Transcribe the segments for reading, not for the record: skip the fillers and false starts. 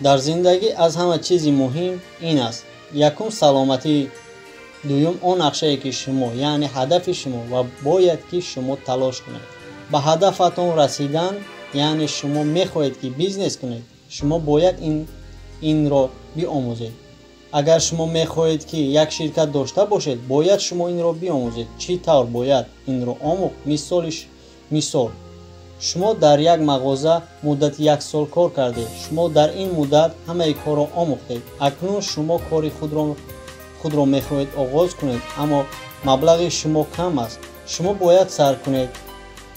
Дар зиндагӣ аз ҳама чизи муҳим ин аст: якум, саломатӣ, дуюм, он нақшае, ки шумо, яъне ҳадафи шумо, ва бояд ки шумо талош кунед ба ҳадафатон расидан. Яъне шумо мехоҳед, ки бизнес кунед, шумо бояд инро биомӯзед. Агар шумо мехоҳед, ки як ширкат дошта бошед, бояд шумо инро биомӯзед. Чӣ тавр бояд инро омӯхт? Мисол, шумо дар як мағоза муддати як сол кор кардед. Шумо дар ин муддат ҳамаи корро омӯхтед. Акнун шумо кори худро мехоҳед оғоз кунед, аммо маблағи шумо кам аст. Шумо бояд сар кунед.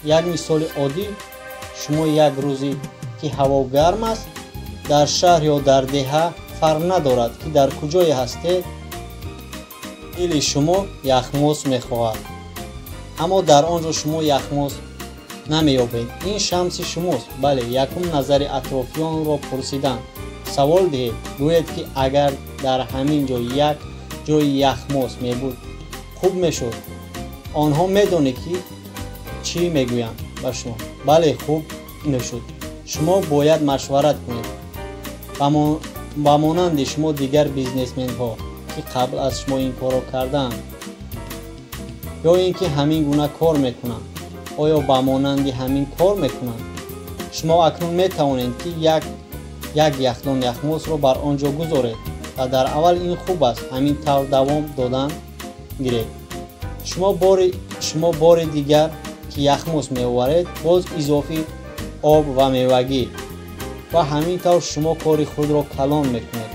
Як мисоли оддӣ: шумо як рӯзе, ки ҳаво гарм аст, дар шаҳр ё дар деҳа, фарқ надорад, ки дар куҷое ҳастед, дили шумо яхмоз мехоҳад, аммо дар он ҷо шумо яхмоз намеёбед. Ин шанси шумост. Бале, якум, назари атрофиёнро пурсидан. Савол диҳед, гӯед, ки агар дар ҳамин ҷо як ҷои яхмоз мебуд, хуб мешуд. Онҳо медонед, ки чӣ мегӯянд ба шумо? Бале, хуб мешуд. Шумо бояд машварат кунед ба монанди шумо дигар бизнесменҳо, ки қабл аз шумо ин корро кардаанд ё ин ки ҳамин гуна кор мекунанд. Оё ба монанди ҳамин кор мекунанд? Шумо акнун метавонед, ки як яхдон яхмозро бар он ҷо гузоред ва дар аввал ин хуб аст, ҳамин тавр давом додан гиред. Шумо бори дигар, ки яхмоз меоваред, боз изофи об ва мевагӣ ва ҳамин тавр шумо кори худро калон мекунед.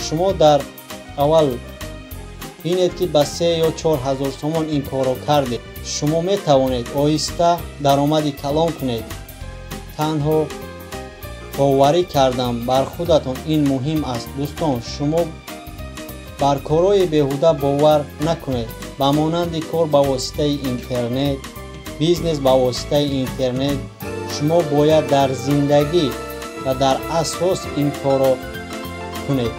Шумо дар аввал бинед, ки ба 3 ё 4 ҳазор сомон ин корро кардед. Шумо метавонед оҳиста даромади калон кунед. Танҳо боварӣ кардан бар худатон ин муҳим аст. Дӯстон, шумо бар корҳои беҳуда бовар накунед, ба монанди кор ба воситаи интернет, бизнес ба воситаи интернет. Шумо бояд дар зиндагӣ ва дар асос ин корро кунед.